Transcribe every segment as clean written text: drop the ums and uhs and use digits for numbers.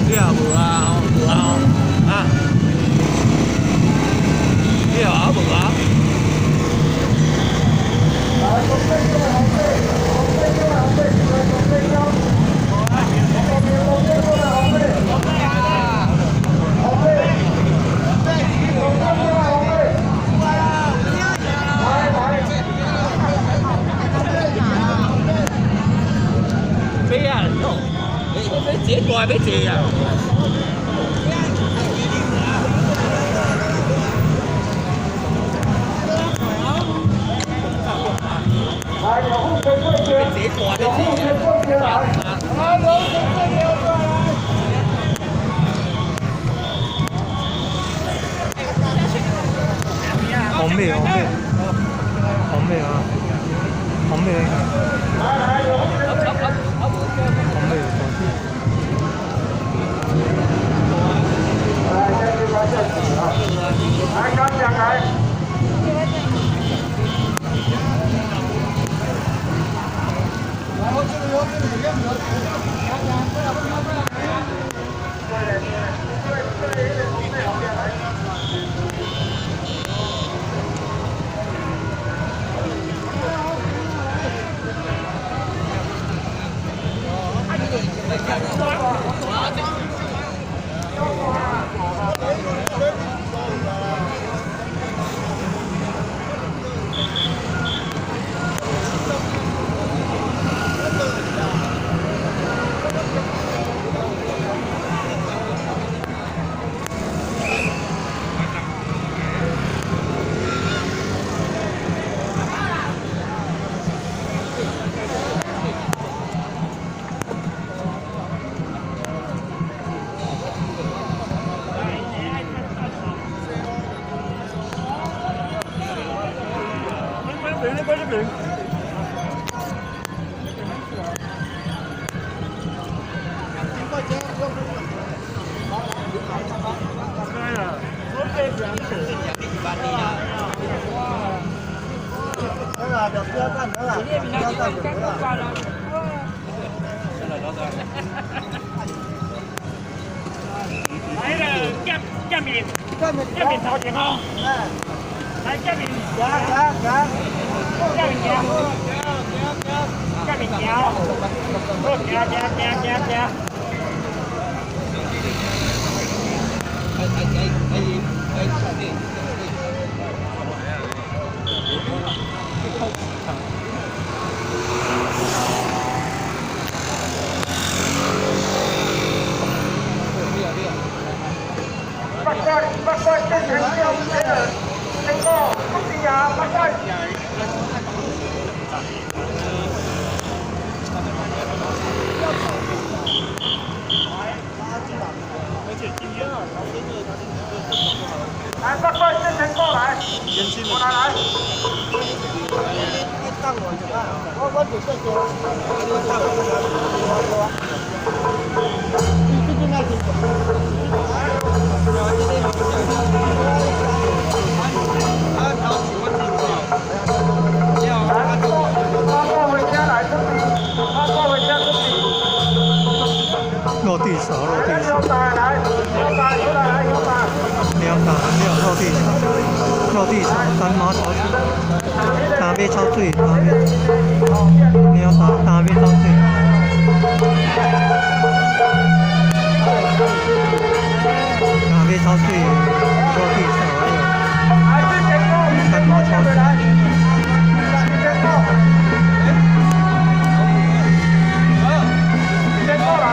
你也無啊吼，無啊吼，啊？你也無啊？買啊！你買這大買這啊？這大買這啊？紅尾紅尾，紅尾啊，紅尾，紅尾小心。來，剛講來。來了，見見面，見面頭前哦。來見面，行行行，見面行，見面行，好行行行行行。八關八關真成交，成哥，福建啊，八關。來，八關真成過來，過來來。來，八過回家來準備，八過回家準備。落地掃，落地來，掃，小大來，小大出來來，小大。兩大了落地掃，落地掃，單馬草水，單尾草水，單尾，兩大單尾草水。單尾草水，落地掃了，來，之前過，單馬草水。之前過，之前過來。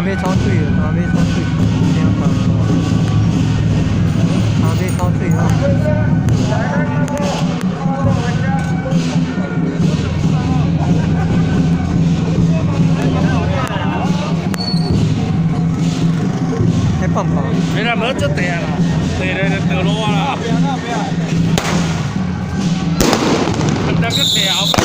買草水的，通買草水，領單，通買草水吼。彼放炮。没啦，无这地啊啦，地咧就倒落啊啦。唔得去地后。